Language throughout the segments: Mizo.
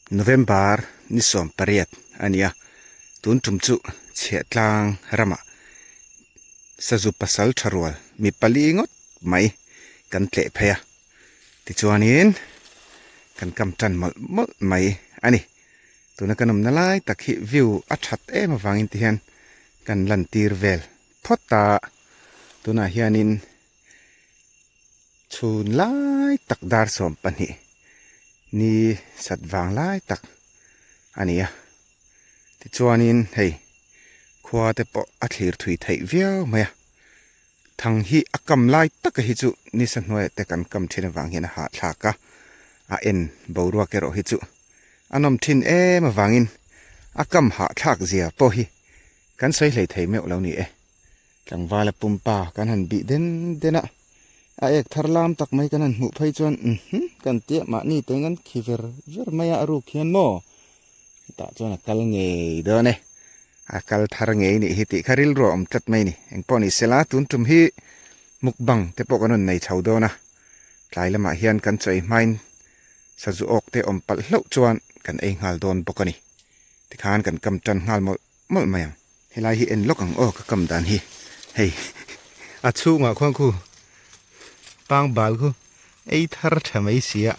November ni 18 a ni a, tun tum chu chhiahtlang ramah sazu pasal tha rual mi pali ngawt mai kan tleh phei a, tichuanin kan kam tan mawlh mawlh mai a ni. Tuna kan awmna lai tak hi view a that em avangin ti hian kan lantir vel phawt a, tunah hianin chhun lai tak dar 12 ni sat vang lai tak a ni a, tichuanin hei khua te pawh a thlir thui theih viau mai a, thang hi a kam lai taka hi chu nisa hnuaiah te kan kam thin avang hian a hahthlak a, a en boruak erawh hi chu a nawm thin em avangin a kam hahthlak zia pawh hi kan sawi hlei thei meuh lo ni e. Tlangvala pumpa kan han bih den den a, a ek thar lam tak mai kan han hmuh phei chuan umm kan tia mahni te ngan khi ver ver mai a, a ruk hian maw hetah chuan a kal ngei dawn e, a kal thar ngei nih hi tih kha rilru a awm tlat mai a ni. Engpawh ni sela tun tum hi mukbang te pawh kan rawn nei chho dawn a, tlai lamah hian kan chawi hmain sazu awk te awm palh hlauh chuan kan ei nghal dawn bawk a ni. Tikhan kan kam tan nghal mawlh mawlh mai ang. Helai hi en lawk ang aw ka kam dan hi hei a chhungah khuan khu pang bal khu ei thar tha mai si a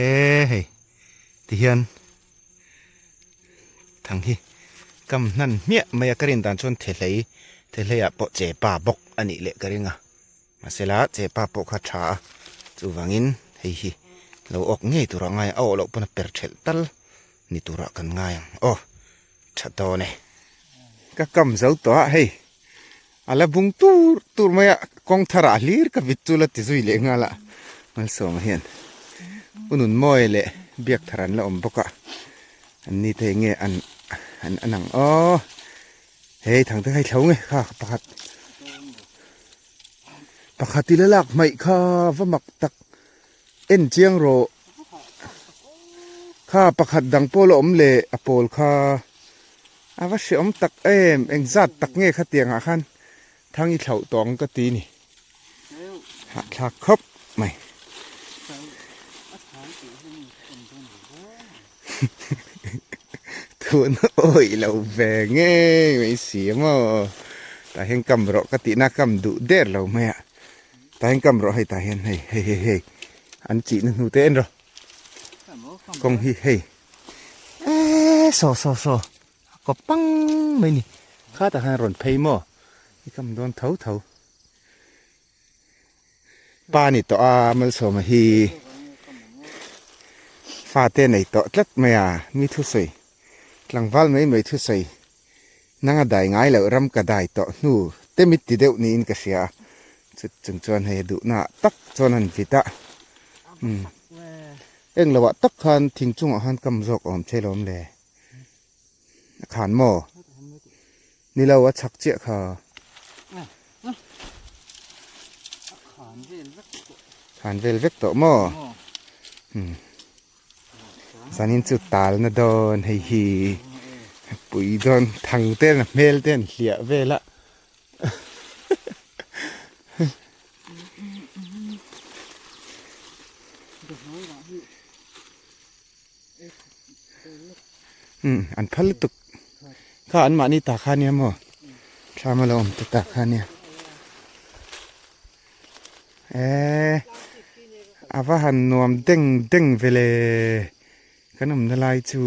e hei tihian thang hi kam hnan hmiah mai a ka rin dan chuan thehlei thehlei ah pawh chepa bawk a nih leh ka ring a mahsela chepa pawh kha tha a chuvangin hei hi lo awk ngei turah ngai a a awh loh pawn a per thelh tal ni turah kan ngai ang aw. Tha dawn e. Ka kam zo tawh a hei a la bung tur tur mai a kawng thar ah hlir ka vit chu la ti zui leh nghal a Malsawma hian u Nunmawi leh biak thar an la awm bawk a an ni te enge an an an ang aw hei thang te kha i thlo nge kha pakhat pakhat i la lak hmaih kha va mak tak. En chiang rawh. Kha pakhat dang pawh la awm leh a pawl kha a va hreawm tak em engzat tak nge khatiang ah khan thang i thlauh tawh ang ka ti ni hahthlak khawp mai. Tun awih lo ve ngei mai si a maw tah hian kam rawh ka tihna kam duh der lo mai a. Tah hian kam rawh hei tah hian hei hei hei hei an chih na hnu te en rawh kawng hi hei eee saw saw saw a kaw pang mai ni kha tah khan a rawn phei maw i kam dawn tho tho pa ni tawh a malsawma hi fate nei tawh tlat mai a mi thusawi tlangval mai mai thusawi. Nanga dai ngai loh ram ka dai tawh hnu te mit ti deuh niin ka hria a, chut chung chuan hei a duhna ah tak chuan an vit a, umm eng lo ah tak khan thing chungah khan kam zawk a awm thei lo awm le, a khan maw? Ni lo a chhak chiah kha. Khan vel vek tawh maw? Umm. Zanin chu talna dawn hei hi pui dawn thang te a hmel te an hliah vel a umm an phal lutuk kha an mahni ta kha nia maw thlam a lo awm te ta kha nia. Eee a va han nuam deng deng ve le kan awmna lai chu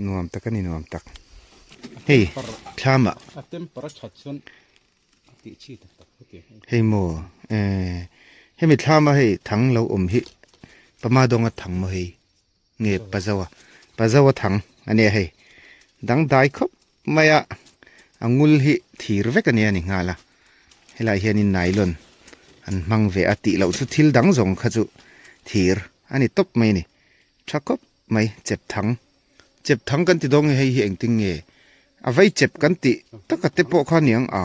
nuam tak a ni nuam tak hei thlamah a temper a that chuan a tih chi tak tak heti hei maw eee hemi thlama hei thang lo awm hi pama dawnga thang maw hei nge pazawa pazawa thang a nia hei dangdai khawp mai a a ngul hi thir vek a nia ni nghal a helai hianin nylon an hmang ve a tih loh chu thil dang zawng kha chu thir a ni tawp mai a ni tha khawp mai chep thang chep thang kan ti dawn nge hei hi engtin nge a vei chep kan tih taka te pawh kha aniang a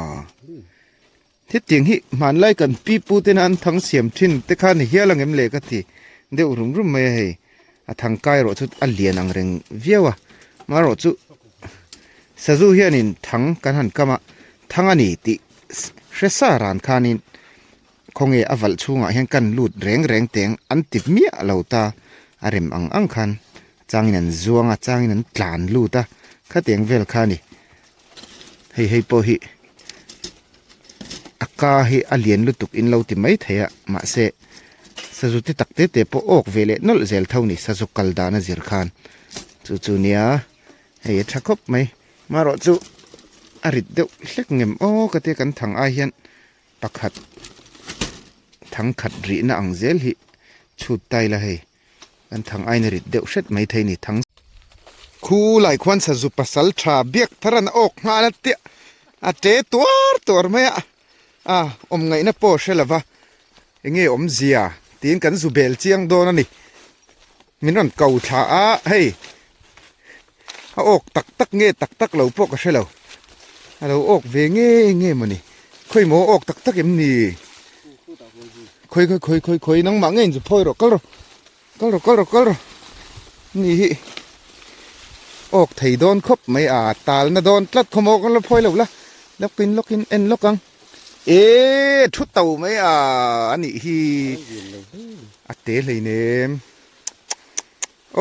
Hetiang hi hmanlai kan pi pu tena an thang siam thin te kha ni hial ang em le ka ti deuh rum rum mai a hei a thang kai erawh chu a lian ang reng viau a amaherawh chu sazu hianin thang kan han kam a thang a ni tih hre sa ran khanin khawnge a valh chhungah hian kan lut reng reng teng an ti miah lo ta. A rem ang ang khan a changin an zuang a, a changin an tlan lut a, khatiang vel kha a ni. Hei hei pawh hi a ka hi a lian lutuk in lo ti mai thei a, mahse sazu te tak te te pawh awk ve leh nawlh zel tho ni sazu kal dan a zir khan chu chu nia hei a tha khawp mai marawh chu a rit deuh hlek ngem aw ka tia kan thang ai hian pakhat thang khat rihna ang zel hi chhut ta ila hei. Kan thang aina rit deuh hret mai thei ni thang. Khu lai khuan sazu pasal tha biak thar an awk nghal a tia a te tuar tuar mai a, a awm ngaihna pawh hre lova enge awmzia tiin kan zu bel chiang dawn a ni. Min rawn ko thla a hei a awk tak tak nge tak tak lo pawh ka hre lo, a lo awk ve nge nge mawni khawi maw awk tak tak em ni? Khawi khawi khawi khawi khawi nangmah ngei in zu phawi rawh kal rawh kal rawh kal rawh kal rawh ni hi awk thei dawn khawp mai a talna dawn tlat khaw maw kan la phawi lo la lawkin lawkin en lawk ang e thu to mai a anih hi a te hleinem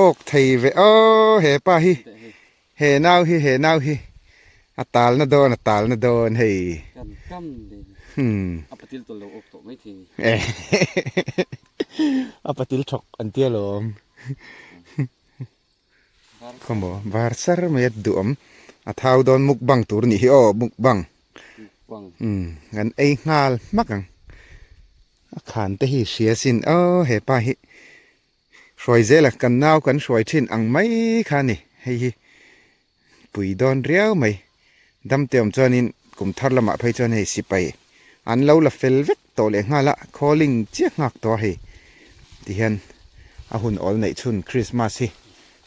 awk thei ve aw hepa hi. He nau hi he nau hi a talna dawn a talna dawn hei. Kan kam ve ni. Hmm. A patil tawlh lo awk tawh mai thei ni. A patil thawk an tia lawm. Khawmaw var sar mai a duhawm. A thau dawn mukbang tur nih hi aw mukbang. Mukbang. Hmm kan ei nghal hmak ang. A khan te hi hria sin aw hepa hi. Hruai zela kan nau kan hruai thin ang mai kha a ni. Hei hi pui dawn riau mai. Damte awm chuanin kum thar lamah phei chuan hei sipai an lo la fel vek tawh leh nghal a, calling chiah nghak tawh a hei. Tihian a hun awl neih chhun Christmas hi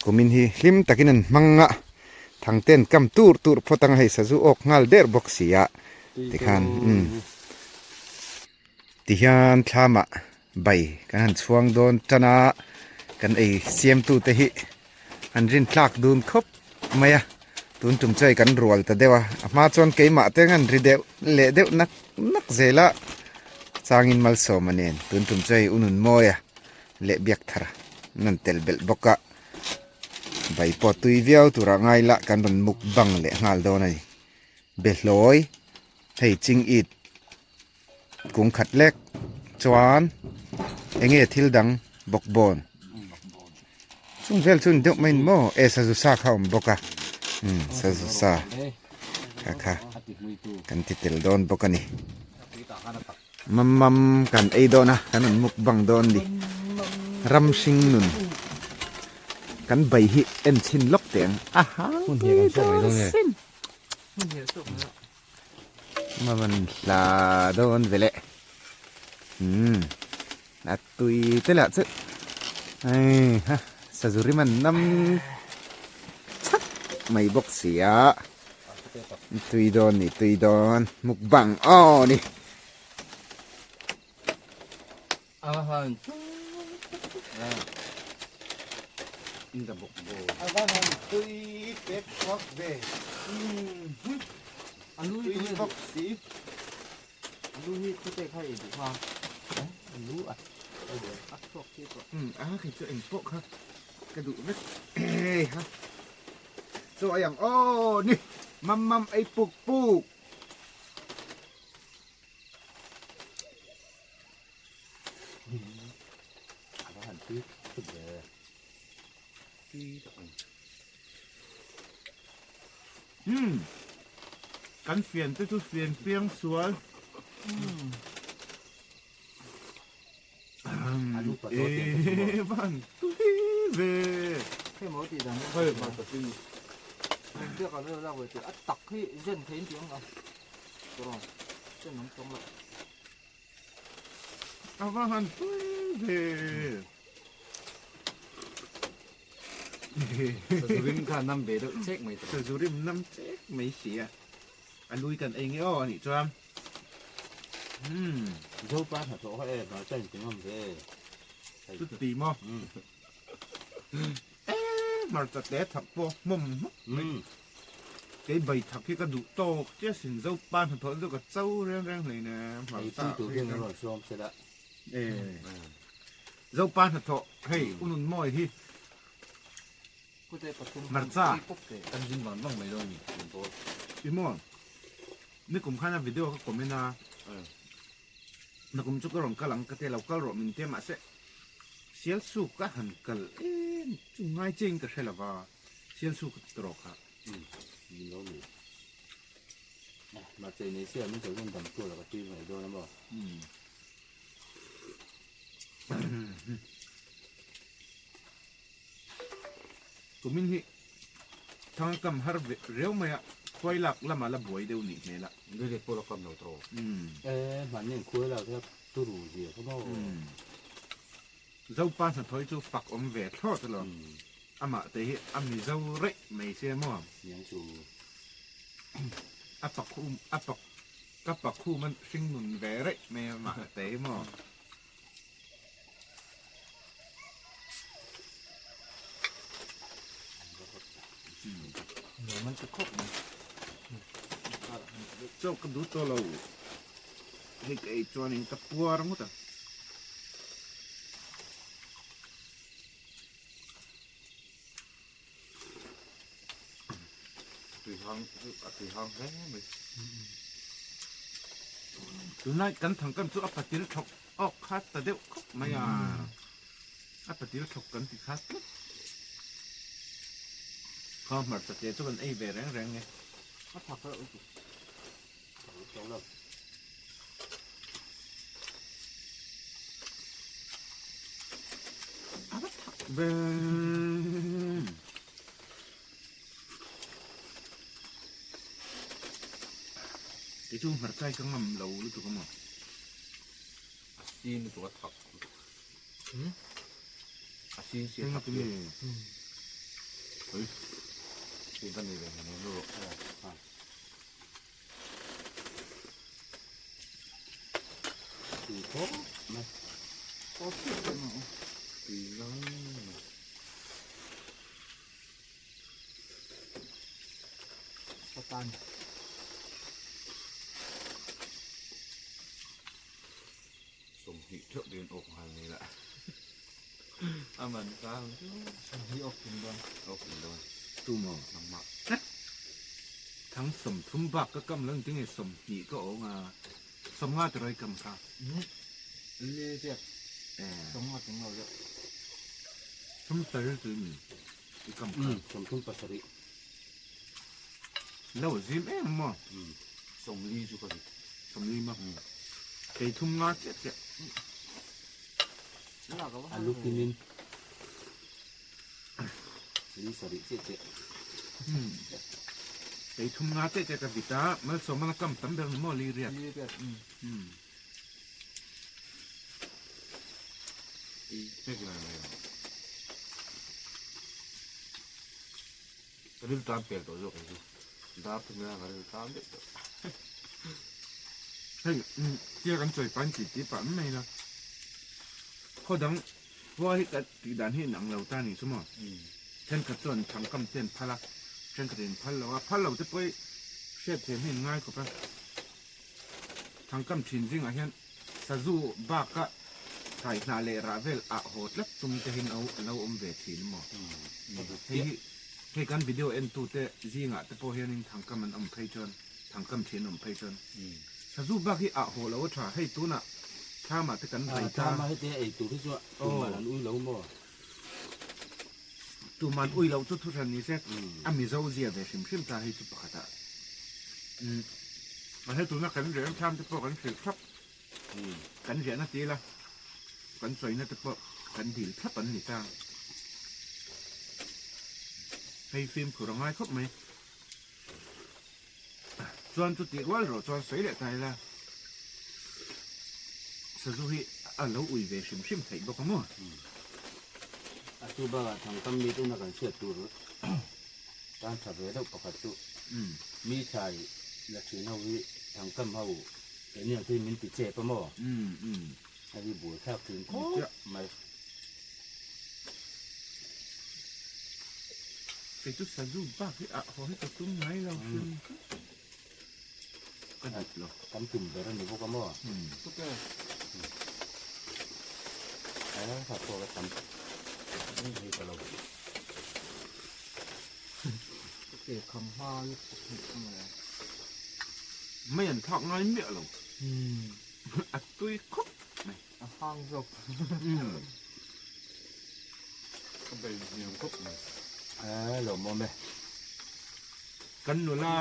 kumin hi hlim takin an hmang a, thangten kam tur tur phawt anga hei sazu awk nghal der bawk si a tikhan umm. Tihian thlamah bai kan han chhuang dawn tan a, kan ei siamtute hi an rin tlak dun khawp mai a, tun tum chu hei kan rual ta deuh a, a hma chuan keimah te an ri deuh leh deuh nak nak zel a, changin malsawma nen tun tum chu hei u Nunmawia leh Biakthara an rawn tel belh bawk a, bai pawh tui viau tura ngai lah kan rawn mukbang leh nghal dawn a ni, behlawi hei ching it. Kung khat lek chuan enge thil dang bawk bawn chung vel chu ni deuh mai ni maw e sazu sa kha a awm bawk a umm sazu sa kha kha kan ti tel dawn bawk a ni mam mam kan ei dawn a kan rawn mukbang dawn a ni ram hring nun kan bai hi en chhin lawk teh ang a hang pui dawn sin. Maman hla dawn ve leh umm a tui te lah chu hei ha sazu rim an nam chhak mai bawk si a tui dawn ni tui dawn mukbang aw ni. Tui pek chhuak ve tui bawk si a khi chu eng pawh kha ka duh vek hei ha chaw ei ang aw ni mam mam ei puk puk. Umm kan fian te chu fian piang sual e van tui ve A va han tui ve. Sazurim kha nam ve deuh chek mai tawh. Sazurim nam chek mai si a. A lui kan ei nge aw anih chuan. Umm. Zopa hnathawh kha e hmarcha in ti ngam ve. Chuti maw. E hmarcha te thak pawh hmawm hmawk mai. Kei bai thak hi ka duh tawk chiah sin Zopa hnathawh chu ka cho reng reng hleinem hmarcha. Ei pui tur hian an rawn sawm se la. E. Zopa hnathawh hei unun mawi hi hmarcha kan zin vang vang mai dawn ni i maw nikum khan a video ka comment a nakum chu ka rawn kal ang ka tia lo kal rawh min tia mahse Sialsuk ka han kal em chu ngai chiahin ka hre lova Sialsuk ka ti rawh kha. Min lo nei. Hmarcha inei sia min chaw hian dam tur a ka ti mai dawn a maw. Kumin hi thangkam har ve riau mai a, khuai lak lama la buai deuh nih hmel a. Rere pawh la kam lo tawh. E, hmanni an khuai lak hian turu zia kha maw. Zopa hnathawih chu fak awm ve thlawt alo. Amah te hi a mizo reih mai sia maw. Niang chu. A pakhum a pak ka pakhum a hring nun ve reih mai amah te hi maw. Chaw ka duh tawh lo hei ka ei chuanin ka puar ngawt a. Tunlai kan thangkam chu a patil thawk awk kha ta deuh khawp mai a, a patil thawk kan ti kha tlat. Kha hmarcha te chu kan ei ve reng reng e. A thak reuh lutuk. A va thak ve. Kei chu hmarchai ka ngam lo lutuk a maw. A sin lutuk a thak lutuk. A sin si a thak si. Ui. Sin ka nei ve ngei ngei rawh. Tui khawp mai. Tui lai mai. Satan. Sawmhnih theuh dawn awk nghal nei la. A man sang chu. Sawmhnih awk tum dawn. Awk tum dawn. Tu maw? Nangmah. Thang sawmthum bak ka kam lo engtin nge sawmhnih ka awng a. Sawmnga te rawi kam kha. Li chiah. Sawmnga chung lo deuh. Sum sarih chu mi i kam kha. Sawmthum pasarih. Lo zim em maw? Sawmli chu ka ri. Sawmli maw? Kei thum nga chiah chiah. A lu kimin li sarih chiah chiah. Kei thum nga chiah chiah ka vit a, Malsawmana kam tam ber ni maw li riat? Li riat. Ka ril tan pel tawh zawk ang chu. Dar thum ila ka ril tan daih tawh. Hei tia kan chawi pan tih tih pah mai ila. Khaw dang khua hi ka tih dan hi inang lo ta ni chu maw. Thenkhat chuan thangkam te an phal a, thenkhat in phal lo a, phal lo te pawh hi hriat thiam hi an ngai khawp a. Thangkam thin zingah hian sazu baka thlai hnah leh rah vel ah haw tlat tum te hian a lo awm ve thin maw? Hei hi hei kan video en tu te zingah te pawh hianin thangkam an awm phei chuan thangkam thin an awm phei chuan sazu bak hi ah haw lo a tha hei tunah thlamah te kan vai ta. Thlamah heti a ei tur hi chu tuman an ui lo maw? Tuman ui loh chu thuhran ni se a Mizo zia ve hrim hrim ta hei chu pakhatah mahse tuna kan riah thlam te pawh kan hrilh thlap kan riahna ti ila kan sawina te pawh kan dil thlap an ni ta hei fimkhur a ngai khawp mai chuan chutih rual erawh chuan sawi leh ta ila sazu hi a lo ui ve hrim hrim theih bawk a maw. A chu bakah thangkam mi tuna kan hriat tur tan tha ve deuh pakhat chu mi thlai la thin ho hi thangkam ho keini ang chu min ti chep a maw a hi buaithlak thin khawp mai. Kei chu sazu bak hi ah haw hi ka tum ngai lo hrim ka duh lo. Kan tum ber a ni bawk a maw? Eh, kha pawh ka tam hei ka lo. Ka ke kham hma lutuk hnih a mawle. Mai an thlak ngai miah lo. A tui khawp mai. A hang zawk. Ka bei hniam khawp mai. Eh, lawmawm e. Kan nula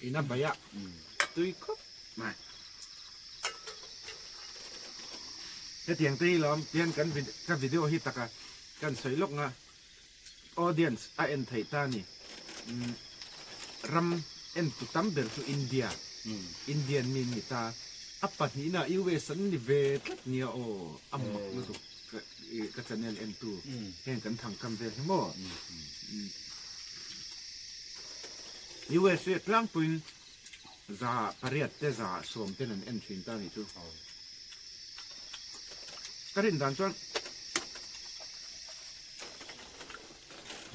in a bei a tui khawp mai. Hetiang te hi lawm tian kan ka video hi taka kan sawi lawk nga audience a en theih ta ni ram en tu tam ber chu India Indian mi an ni ta a pahnihna US an ni ve tlat nia aw a mak lutuk ka channel en tu heng kan thangkam vel hi maw USA tlangpuiin 800 te 110 ten an en thin ta ni chu. Ka rin dan chuan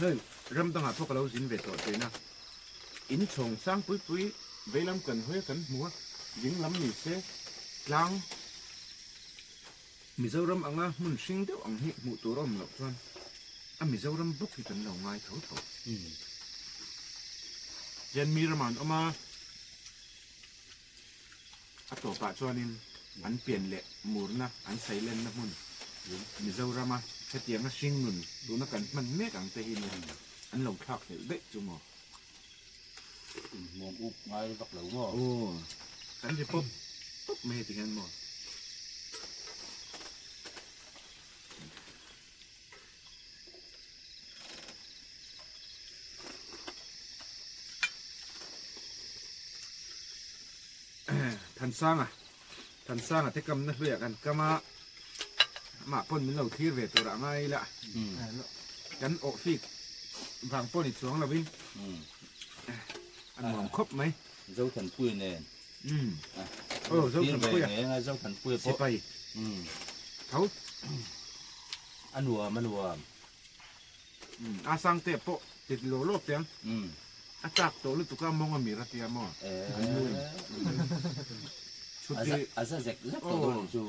hei ram dangah pawh ka lo zin ve tawh thin a, in chhawng sang pui pui veilam kan hawi a kan hmu a, ding lam ni se tlang Mizoram anga hmun hring deuh ang hi hmuh tur a awm loh chuan a Mizoram bawk hi kan lo ngai tho tho. Hian mi ramah an awm a, a tawpah chuanin an pian leh murna an sailenna hmun Mizorama hetianga hringnun tuna kan hman mek ang te hi an lo thlak hlelh daih chu maw? Inhmuam up ngai vak lo maw? Aw, kan ri pawp pawp mai heti hian maw? Thansanga, Thansanga te kamna hluiah kan kam a, amah pawn min lo thlir ve tur ah ngai ila, kan awh fik vang pawh ni chuang lovin a nuam khawp mai. Zothanpuia nen. Aw Zothanpuia. Zothanpuia pawh. Sipai. Tho. A nuam a nuam. A sangte pawh tit lo lawk te ang. A chak tawh lutuk a mawng a mir a tia maw? An nu in. Chhuti. A za zek zek tawh dawn chu.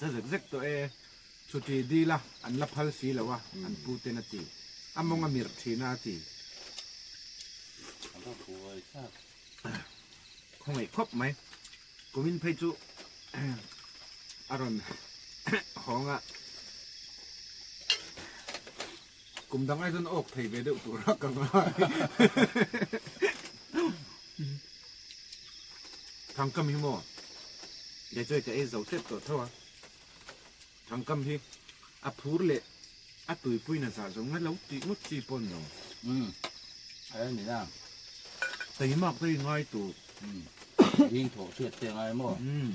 Za zek zek tawh e. Chhuti dil a an la phal si lo a an pu ten a ti. A mawng a mir thin a a ti. Khawngaih khawp mai. Kumin phei chu a rawn hawng a. Kum dang ai chuan awk thei ve deuh tur a ka ngai. Thangkam hi maw? Kei chuan ka ei zo tep tawh tho a. Thangkam hi a phur leh a tuipui na zah zawng lo tih ngawt chi pawh ni lo. Umm a ni na. Teimak te hi ngai tur. Umm zing thawh hriat te ngai maw? Umm.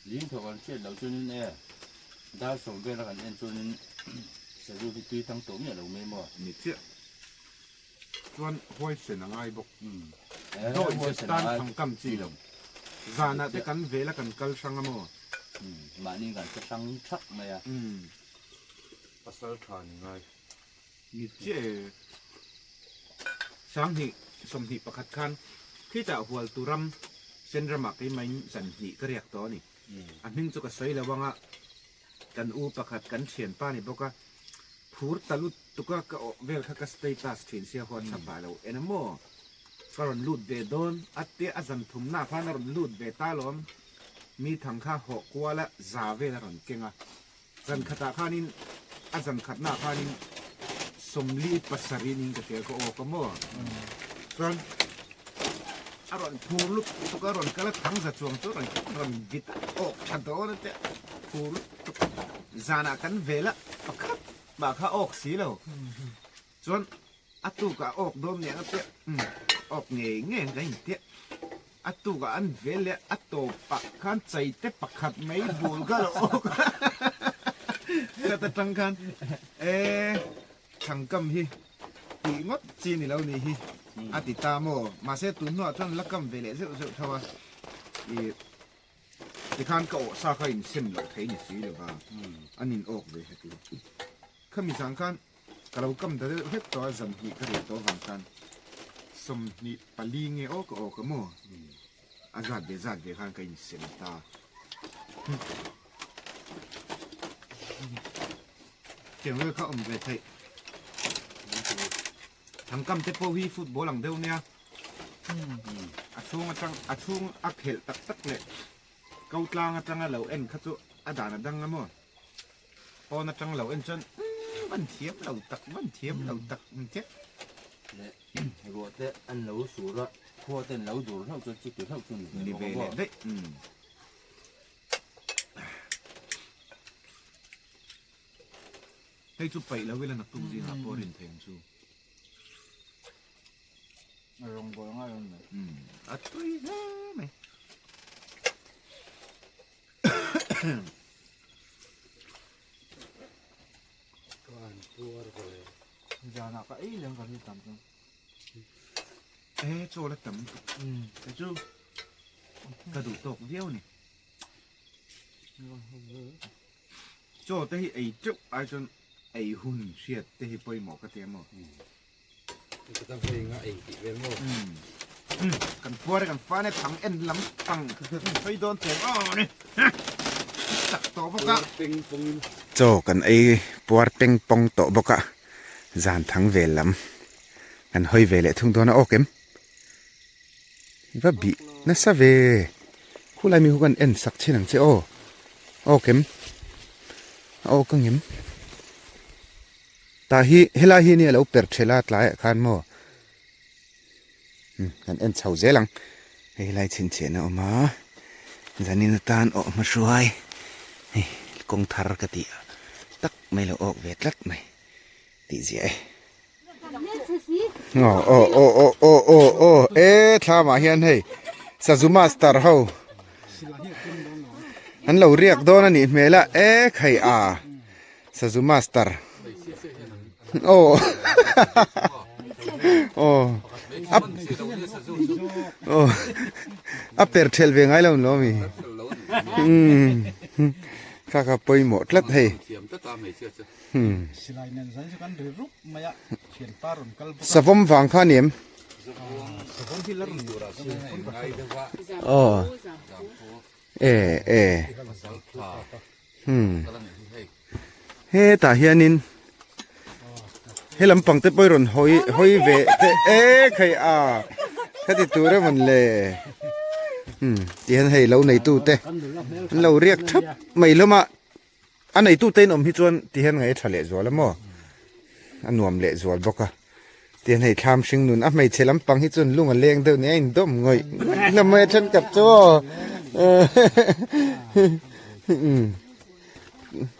Zing thawh kan hriat loh chuanin e dar sawm vela kan en chuanin sazu hi tui thang tawh miah lo mai maw? Ni chiah. Chuan huaisen a ngai bawk. Umm. Dawi zet tan thangkam chi lo. Zanah te kan vela kan kal hrang a maw? Umm. Mahni kan hre hrang thak mai a. Umm. Pasal tha ni ngai. Ni chiah e. 20 21 khan khitah Hualtu ram Senramah keimahin zan hnih ka riak tawh a ni. A hming chu ka sawi lo anga kan u pakhat kan thianpa ni bawk a, phur ta lutuk a ka awh vel kha ka status thin sia WhatsApp ah lo en a maw? Ka rawn lut ve dawn a tia a zan thumna khan a rawn lut ve ta lawm. Mi thang kha hawh kual a za vel a rawn keng a. Zan khatah khanin a zan khatnaah khanin 47 in ka tel ka awk a maw? Chuan a rawn phur lutuk a rawn kal a thang za chuang chu rawn rawn vit a awk tha dawn a tia phur lutuk zanah kan vel a pakhat mah kha awk si lo chuan a tukah awk dawn nia tia awk ngei ngei ang kan intia A tukah an vel leh a tawpah khan chaite pakhat mai bul kha lo awk a, khat atang khan e thangkam hi tih ngawt chi ni lo nih hi a ti ta maw? Mahse tun hnuah chuan la kam ve leh zeuh zeuh tho a, ih tikhan ka awh sa kha insem loh thei ni si lova an in awk ve heti. Khami zan khan ka lo kam ta deuh hlek tawh a, zan hnih ka riah tawh avang khan 24 nge aw ka awk a maw? A zat ve zat ve khan ka insem ta. Tiang vel kha awm ve theih. Thangkam te pawh hi football ang deuh nia. A chhung atang a chhung a khelh tak tak leh ko tlang atanga lo en kha chu a dan a dang a maw. Pawn atang lo en chuan umm van thiam lo tak van thiam lo tak ang chiah. Leh ruah te an lo sur a khua te an lo dur hlauh chuan chuti hlauh chu ni ve leh daih. Hei chu paih lo ila naktuk zingah pawh rin thei ang chu. A rawng bawl ngai awm mai. Umm a tui hle mai. Zanah ka ei lem ka ri tam chu. E chaw la tam tuk. Hei chu ka duh tawk viau ni. Chaw te hi ei teuh ai chuan ei hun hriat te hi pawimawh ka ti a maw. Ka hei nga ei tih vel maw. Kan puar e kan fan e thang en lam pang hawi dawn teh aw ni. Tak tawh bawk a. Chaw kan ei puar peng pawng tawh bawk a, zan thang vel lam kan hawi ve leh thung dawn a awk em? Va bih nasa ve khulai mi hu kan en sak chin ang che aw aw kem aw ka ngem tah hi helai hi nia lo per thel a tlai ah khan maw kan en chho zel ang hei helai chhinchhiahna a awm a zanin atan awh hma hruai hei kawng thar ka tih tak mai lo awk ve tlat mai tih ziah e. Aw aw aw aw aw aw aw e thlamah hian hei sazu master ho an lo riak dawn a nih hmel a e khai a sazu master aw aw a aw a per thelh ve ngai lo ni lawm mi umm kha kha pawimawh tlat hei. Savawm vang kha ni em? Aw. E e. Hmm. Hetah hianin he lampang te pawh i rawn hawi hawi ve te e khai a khati tur emawn le. Hmm tihian hei lo neitu te an lo riak thap mai hlawm a. A neitute in awm hi chuan ti hian ngaih a tha leh zual a maw? A nuam leh zual bawk a. Tihian hei thlam hring nun a hmeichhe lampang hi chuan lung a leng deuh nia a indawm ngawih ngawih hlawm mai a thenkhat chu aw.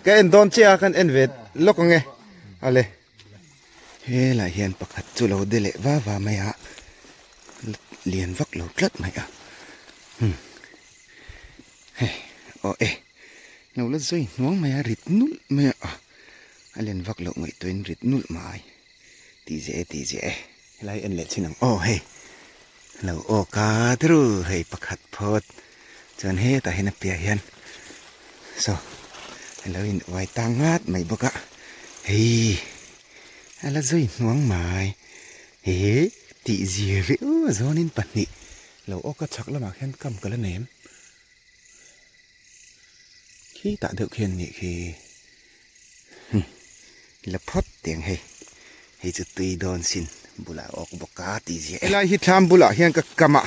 Ka en dawn chiah a kan en ve lawk ang e. Ale. Helai hian pakhat chu lo de leh va va mai a lian vak lo tlat mai a. Hei aw e. Lo la zui hnuang mai a rit nulh mai a a len vak loh ngaihtuahin rit nulh mai tih zeh e tih zeh e helai en leh chin ang aw hei lo aw ka thiru hei pakhat phawt chuan hetah hian a piah hian saw a lo in uai ta ngat mai bawk a hei a la zui hnuang mai he tih zir riau a zawnin pahnih lo aw ka chhak lamah khian kam ka la nei em. Khi tah deuh khian nih khi hmm la phawt tiang hei hei chu tui dawn sin bulah a awk bawk a tih ziah e. Helai hi thlam bulah hian ka kam a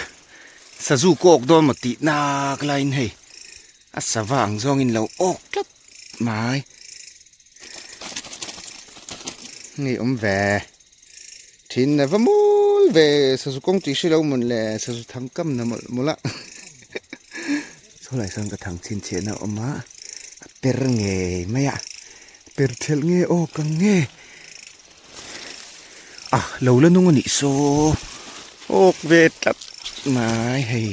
sazu ka awk dawn maw tih nak laiin hei a sava ang zawngin lo awk tlat mai ngei awm ve thin a va mawl ve sazu kawng tih hre lo mawn le sazu thang kam na mawlh mawlh a. Saw lai sawn ka thang chhinchhiahna a awm a a per ngei mai a per thelh nge aw kang nge ah lo la nung a nih saw awk ve tlat mai hei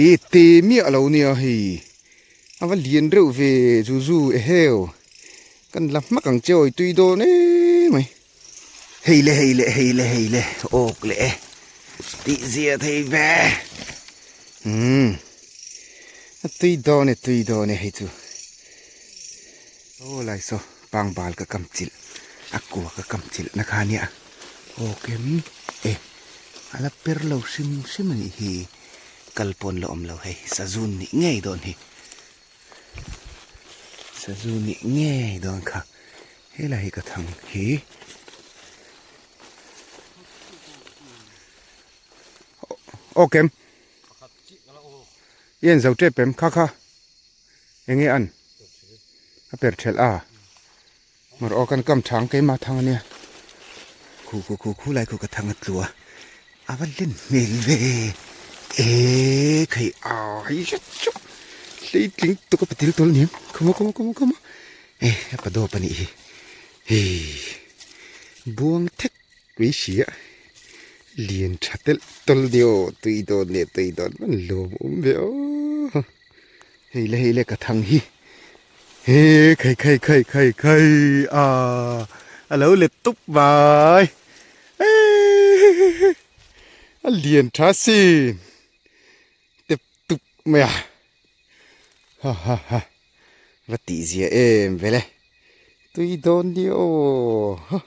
ih te miah lo nia hei a va lian reuh ve zu zu eheu kan la hmak ang che awi tui dawn em mai hei le hei le hei le hei le awk leh e tih zia thei ve umm a tui dawn e tui dawn e hei chu aw lai saw pangbal ka kam chilh a kua ka kam chilh na kha nia awk em e a la per lo hrim hrim a nih hi kal pawn la awm lo hei sazun nih ngei dawn hi. Sazu nih ngei dawn kha helai hi ka thang hi. Aw kem i en zo tep em kha kha enge an a per thelh a mawr aw kan kam thang keimah thang ania khu khu khu khu lai khu ka thang a tlu a a va len hmel ve e khai a hei zet chu hleitling tuk a patil tawl aniang khawmaw khawmaw khawmaw khawmaw e a pa dawp anih hi hei buang thek mai si a lian tha telh tawl nia aw tui dawn leh tui dawn hman lawm awm ve aw hei le hei le ka thang hi he khai khai khai khai khai a a lo let tup mai a lian tha sin tep tup mai a ha ha ha va tih zia em vele tui dawn nia aw ha.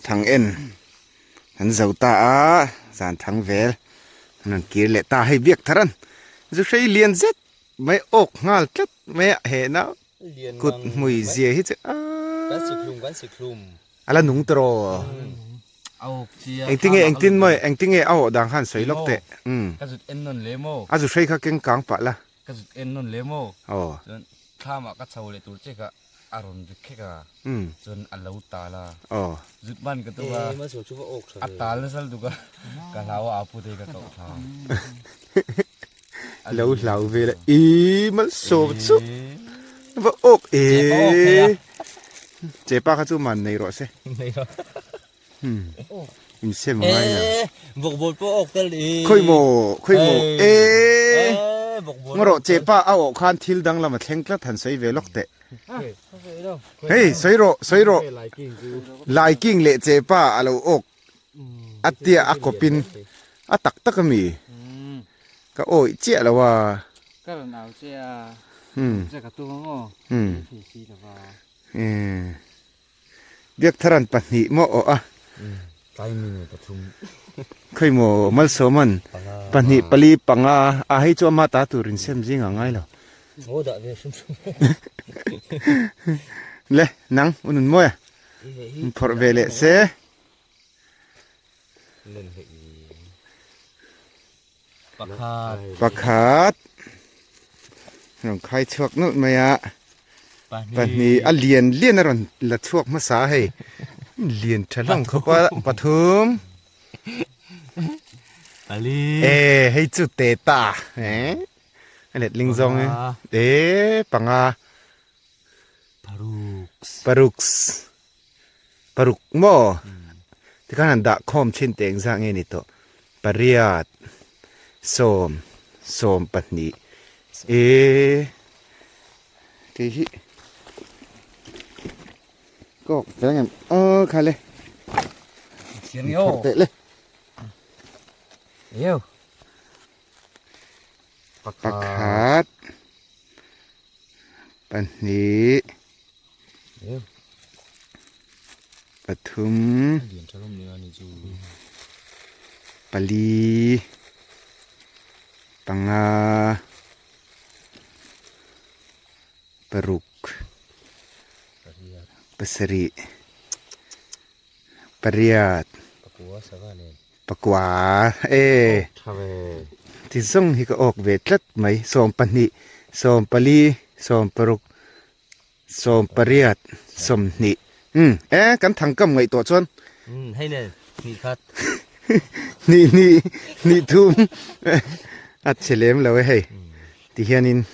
Thang en an zo ta a zan thang vel an rawn kir leh ta hei biak thar an zu hrei lian zet mai awk nghal tlat mai a he na kut hmui zia hi chu Kan sikhlum kan sikhlum. A la nung tawh engtinge engtin maw engtinge a awh dan khan sawi lawk teh Ka zut en nawn le maw. A zu hrei kha keng kang pah la. Ka zut en nawn le maw. Chuan thlamah ka chho leh tur che kha a rawn ri khek a chuan a lo tal a zut man ka tum a a tal nasa lutuk a ka hlau a apu te ka koh thla a lo hlau vel a i malsawm chu va awk e chepa kha chu man nei rawh se in sem a ngai lo bawkbawl pawh awk tel i khawi maw khawi maw e ngaw rawh chepa a awh khan thil dang lam a thleng tlat han sawi ve lawk teh hei sawi rawh sawi rawh laiking leh chepa a lo awk a tia a kawpin a tak tak ami ka awih chiah lo a ka rawn au che a che ka tum ang aw thei si lova Biaktharan pahnih maw aw a. Tlaimi nei pathum. Khawi maw Malsawman pahnih pali panga a hei chu ama ta tur in sem zing a ngai lo. Ngaw dah ve hrim hrim. Le nang unun mawi a. In phawrh ve leh se. Pakhat. Pakhat. Rawn khai chhuak nawlh mai a. Pahnih. A lian lian a rawn la chhuak hmasa hei. Lian tha hlawm khawp a. Pathum. Pali. E hei chu te ta. E a let ling zawng e. E panga. Paruk. Paruk. Paruk maw? Tikhan han dah khawm thin teh engzah nge ni tawh? Pariat, sawm, sawm pahnih e kei hi kawk fel ngem aw kha le phawrh teh le pakhat pahnih. Pathum pali panga paruk pasarih pariat pakua e ti zawng hi ka awk ve tlat mai sawm pahnih sawm pali sawm paruk Sawmpariat, sawmhnih. Umm, e, kan thangkam ngaihtuah chuan. Umm, hei nen, hnih khat. Hnih hnih, hnih thum. A che lem lo e hei. Ti hianin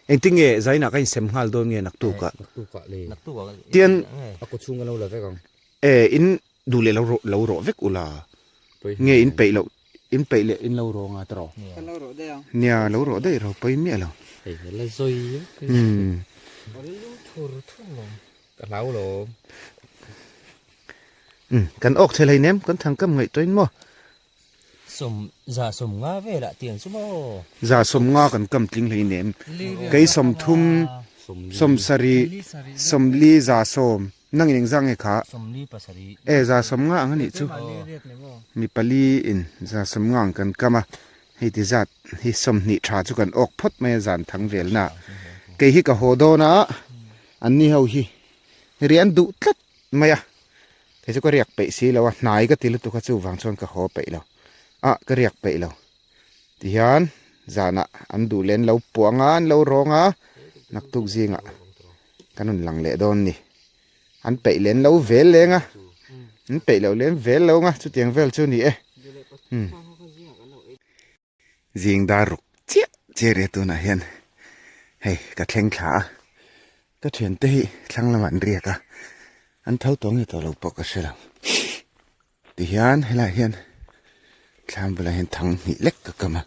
engtin nge zainah ka insem nghal dawn nge naktukah? Naktukah le. Naktukah. Tian. A kaw chhung ka lo la vek ang. E, in duh leh lo rawh lo rawh vek ula. Nge in peih loh in peih leh in lo rawh nga tawh. Kan lo rawh daih ang. Nia lo rawh daih ro pawi miah lo. Hei he la zawi vek. Umm. Lum thur thur lo. Ka hlau lo. Umm kan awk thei hleinem kan thangkam ngaihtuah in maw. Sawm za sawm nga velah tiang chu maw. Za sawm nga kan kam tling hleinem. Kei sawm thum sawm sarih sawm li za sawm. Nang in engzah nge kha? Sawmli pasarih. E, za sawm nga ang a nih chu. Mi pali in za sawm nga ang kan kam a. Hei ti zat hi sawmhnih tha chu kan awk phawt mai a zan thang vel na. Kei hi ka haw dawn a, an ni ho hi rian duh tlat mai a. Kei chu ka riak peih si lo a, hnai ka ti lutuk a chuvang chuan ka haw peih lo. A ka riak peih lo. Tihian zanah an duh leh an lo puang a, an lo rawng a, naktuk zingah kan rawn lang leh dawn ni. An peih leh an lo vel leng a, an peih loh leh an vel lo ang a, chutiang vel chu a ni e. Zing dar ruk chiah chiah ria tunah hian hei ka thleng thla a, ka thiante hi thlang lamah an riak a, an tho tawh nge tawh lo pawh ka hre lo. Tihian helaiah hian thlam bulah hian thang hnih lek ka kam a,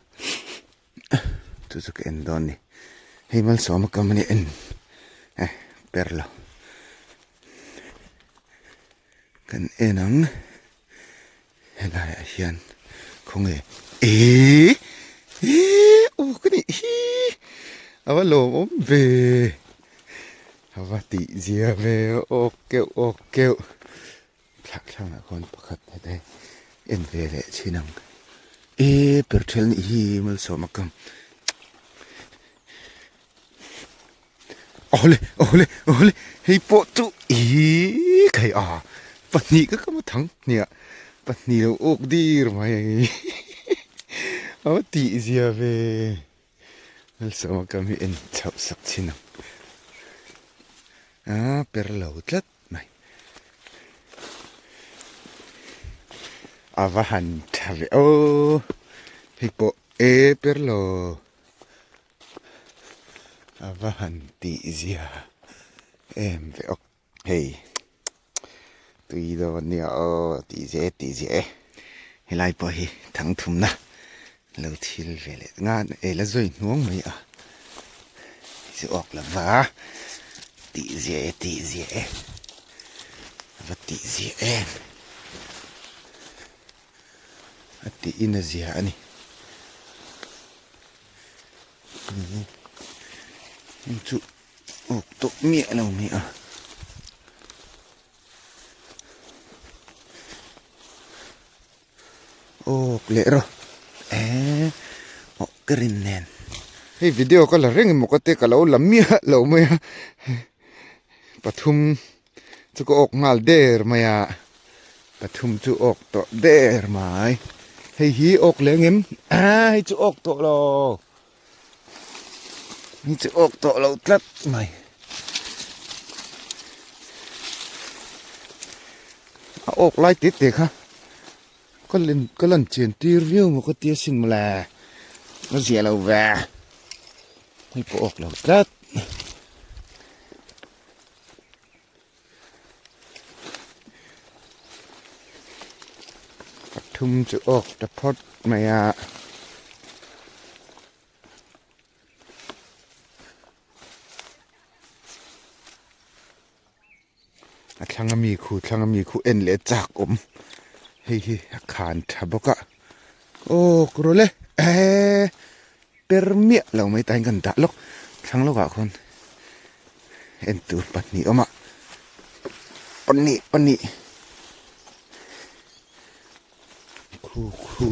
chu chu ka en dawn a ni. Hei malsawma kam a nia en eh per lo. Kan en ang helaiah hian khawnge eee eee aw ka nih hi a va lawmawm ve a va tih zia ve aw keuh aw keuh. Thlak thlangah khawn pakhat hete en ve leh chhin ang e per thel nih hi malsawm a kam awle awle awle hei pawh chu ih khai a pahnih ka kam a thang hniah pahnih lo awk dir mai a va tih zia ve malsawm a kam hi en chhoh sak chhin ang a per lo tlat. mai. A va han tha ve aw hei pawh e per lo a va han tih zia em ve awk hei tui dawn nia aw tih zia e tih zia e helai pawh hi thang thumna lo thil ve leh ngan e la zui hnuang mai a chu awk lo va tih zia e tih zia e a va tih zia em a tih in a zia a ni chu awk tawh miah lo mai a. Awk leh rawh eee awh ka rin nen hei video ka la reng emaw ka tia ka lo la miah lo mai a pathum chu ka awk nghal der mai a pathum chu awk tawh der mai hei hi awk leh ang em aa hei chu awk tawh lo hei chu awk tawh lo tlat mai a awk lai te te kha ka len ka lan chian tir viau maw ka tia sin mawle a zia lo ve hei pawh awk lo tlat. Pathum chu awk ta phawt mai a. A thlang ami khu thlang ami khu en leh chak awm hei hi a khan tha bawk a aw ka rawlh e eee per miah lo mai tain kan dah lawk thlang lawkah khawn en tur pahnih awm a pahnih pahnih khu khu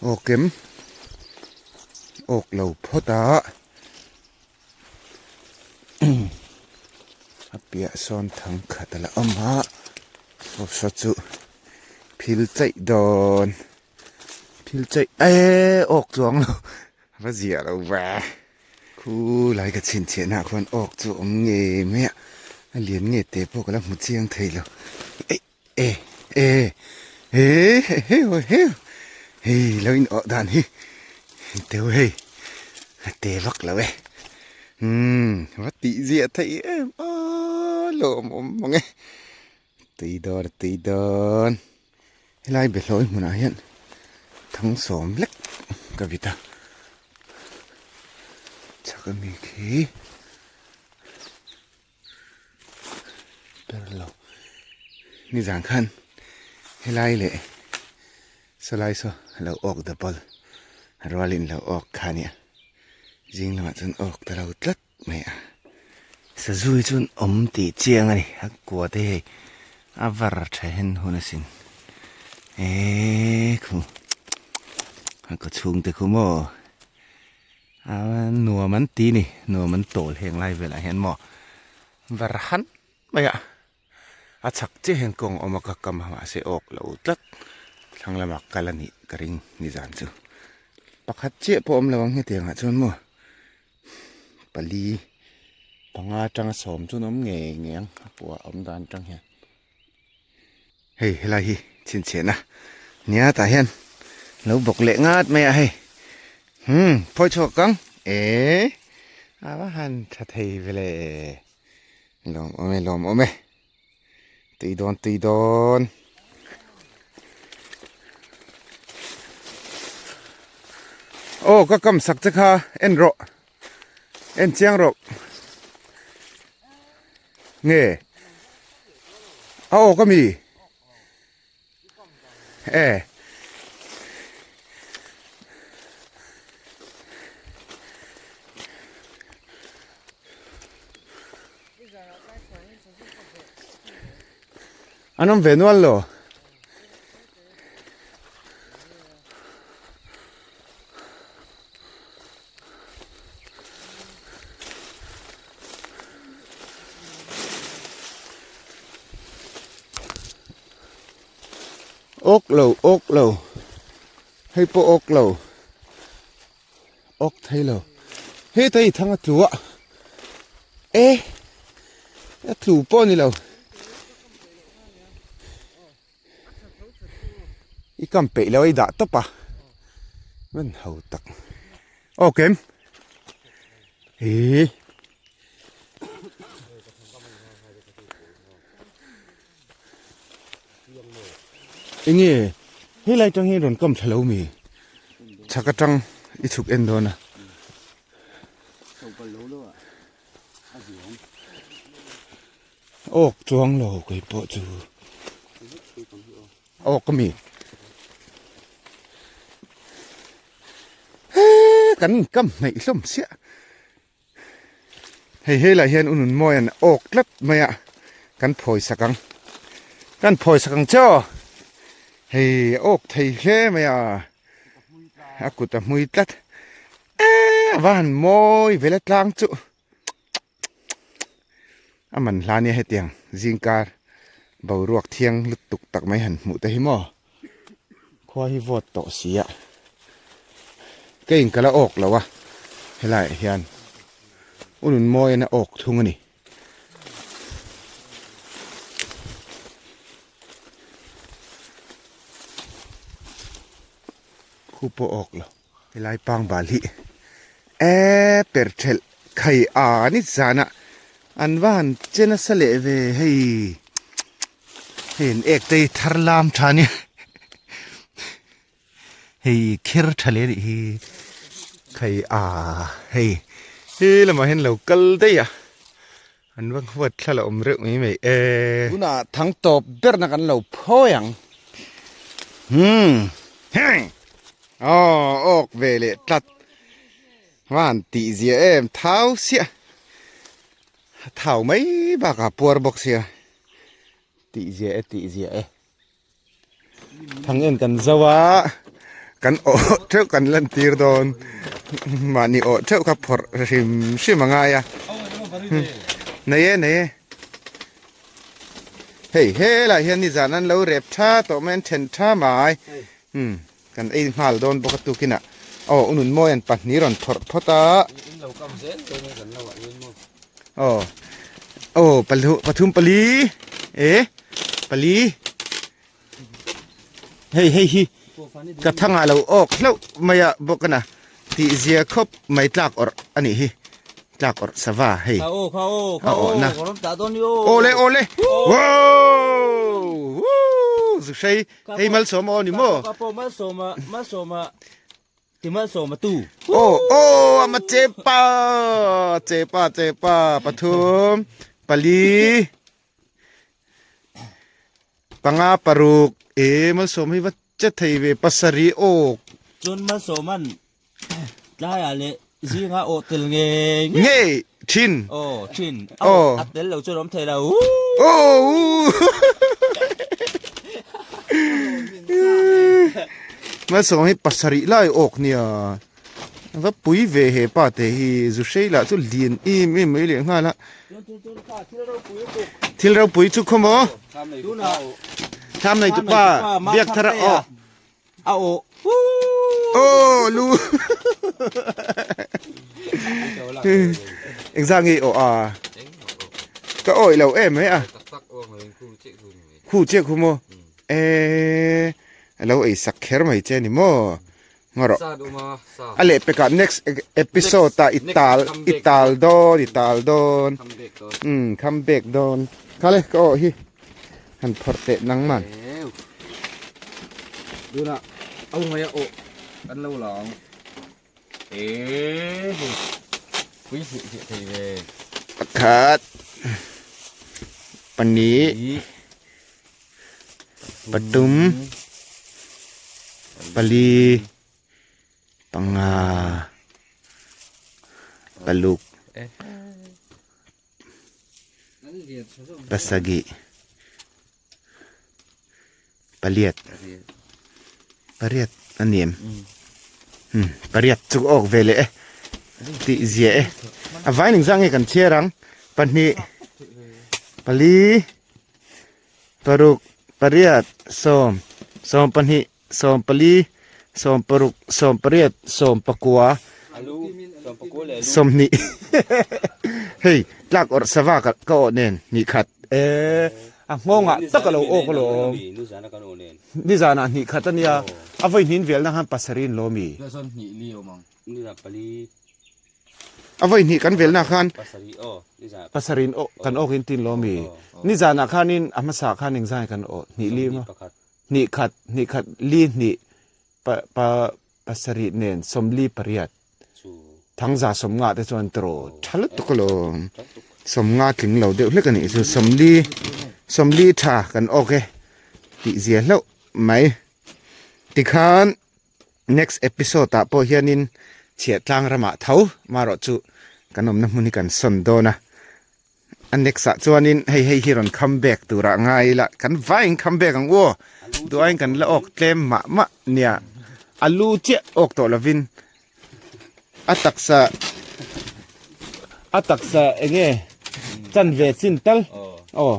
aw kem awk lo phawt a. A piah sawn thang khat a la awm a saw saw chu phil chaih dawn phil chaih eee awk chuang lo a va ziah lo ve khu lai ka chhinchhiah nah khuan awk chu a awm ngei mai a a lian nge te pawh ka la hmu chiang thei lo eih e e e heu heu hei lo in awh dan hi teu hei a te vak lo e umm va tih ziah theih em a lawmawm mang e tui dawn a tui dawn helai behlawi hmunah hian thangsawm lek ka vit a chhak ami khi. Ber lo nizan khan helai leh sawlai saw lo awk double rualin lo awk kha ania zing lamah chuan awk ta lo tlat mai a sazui chuan awm tih chiang a ni a kua te hei a var tha hen hun asin eee khu. A ka chhungte khu maw a nuam an ti ni nuam an tawl heng lai velah hian maw var han mai a a chhak chiah hian kawng a awm a ka kam a mahse awk lo tlat thlang lamah kal a nih ka ring nizan chu pakhat chiah pawh awm lo ang hetiang ah chuan maw pali panga atanga sawm chu an awm ngei ngei ang a puah awm dan atang hian. Hei helai hi chhinchhiahna nia tah hian lo bawk leh ngat mai a hei hmm phawi chhuak kang eh a va han tha thei ve le lawm awm e lawm awm e tui dawn tui dawn aw ka kam sak che kha en rawh en chiang rawh nge a awk ami e an awm ve nual lo. Awk lo awk lo hei pawh awk lo awk thei lo heta hi thang a tlu a e a tlu pawh a ni lo. I kam peih lo a i dah tawp a man ho tak aw kem ih enge helai tang hian rawn kam thla lo mi chhak atang i chhuk en dawn a. Awk chuang lo kei pawh chu awk a mi he kan inkam hnaih hlawm chiah hei helai hian u Nunmawi an awk tlat mai a kan phawi sak ang kan phawi sak ang che aw hei a awk thei hle mai a a kut a hmui tlat eee a va han mawi vel a tlang chu. A man hla nia hetiang zingkar boruak thiang lutuk tak mai han hmuh te hi maw khua hi vawt tawh si a ka in ka la awk lo a helaiah hian u Nunmawiin a awk thung a ni. Khu pawh awk lo. Helai pangbal hi e per thelh khai a ni zana an va han che nasa leh ve hei hei an ek te hi thar lam tha nia hei kher tha leh anih hi khai a hei he lamah hian lo kal daih a an va huat thla la awm reuh mai mai e. Tunah thang tawp berna kan lo phawi ang hmm heng aw awk ve leh tlat van tih zia em thau siah a thau mai bakah puar bawk sia tih zia e tih zia e. Thang en kan zo a kan awh theuh kan lan tir dawn mahni awh theuh kha phawrh hrim hrim a ngai a nei e nei e hei helai hian nizan an lo rep tha tawh mai an then tha mai umm kan ei nghal dawn bawk a tukin ah aw u Nunmawi an pahnih rawn phawrh phawt a aw aw pathum pali e pali. Hei hei hi ka thangah lo awk hlauh mai a bawk a na tih zia khawp mai tlak awrh a nih hi tlak awrh sava hei a awh na awle awle wow zuhrei hei malsawma aw ni maw aw aw ama chepa chepa chepa pathum pali. Panga paruk e malsawm hi va che thei ve pasarih awk. Chuan malsawman tlaiah leh zinga awh tel ngei ngei. Ngei thin. Aw thin. Aw a tel lo chuan awm thei lo. Aw. Malsawma hi pasarih lai awk nia va pui ve he pa te hi zu hrei lah chu lian em em mai leh nghal a thil ropui chu khaw maw tham nei tupa biak thar a aw a aw aw lu engzah nge aw a ka awih lo em mai a khu chiah khu maw Eee alo ei sak kher mai che ni maw ngaw rawh a leh pekah next episode ah i tal i tal dawn i tal dawn umm come back dawn khale ka awh hi han phawrh teh nang man tunah au mai a awh kan lo la ang eee hei pui hmuh theih thei ve pakhat pahnih pathum pali panga paruk pasarih pariat pariat a ni em umm pariat chu ka awk ve leh e tih zia e a vai ning zang nge kan chhiar ang pahnih pali paruk pariat sawm sawm pahnih sawm pali sawm paruk sawm pariat sawm pakua sawmhnih hei tlak awrh sava ka ka awh nen hnih khat eee a nghawngah tak a lo awk alawm nizanah hnih khat ania a vawi hnin velna khan pasarih an lawm i. A vawi hnih kan velna khan pasarih kan awk in tin lawm i nizanah khanin a hmasa khan engzai kan awh hnih li maw hnih khat hnih khat li hnih pa pa pasarih nen sawmli pariat thangza sawmnga te chuan tawrh tha lutuk alawm sawmnga tling lo deuh hlek a nih chu sawmli sawmli tha kan awk e tih zia hlauh mai tikhan next episode ah pawh hianin chhiah tlang ramah tho marawh chu kan awmna hmun hi kan sawn dawn a. A next ah chuanin hei hei hi rawn come back turah ngai ila kan vaiin come back ang u aw duain kan la awk tlem mah mah nia a lu chiah awk tawh lovin a taksa a taksa eng nge chan ve chin tal aw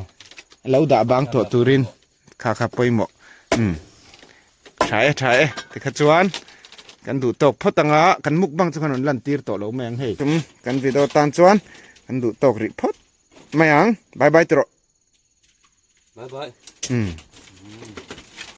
lo dah bang tawh turin Kha kha pawimawh umm tha e tha e tikha chuan kan duh tawk phawt anga kan mukbang chu khan rawn lan tir tawh lo mai ang hei tum kan video tan chuan kan duh tawk rih phawt mai ang bye bye tawh bye bye umm.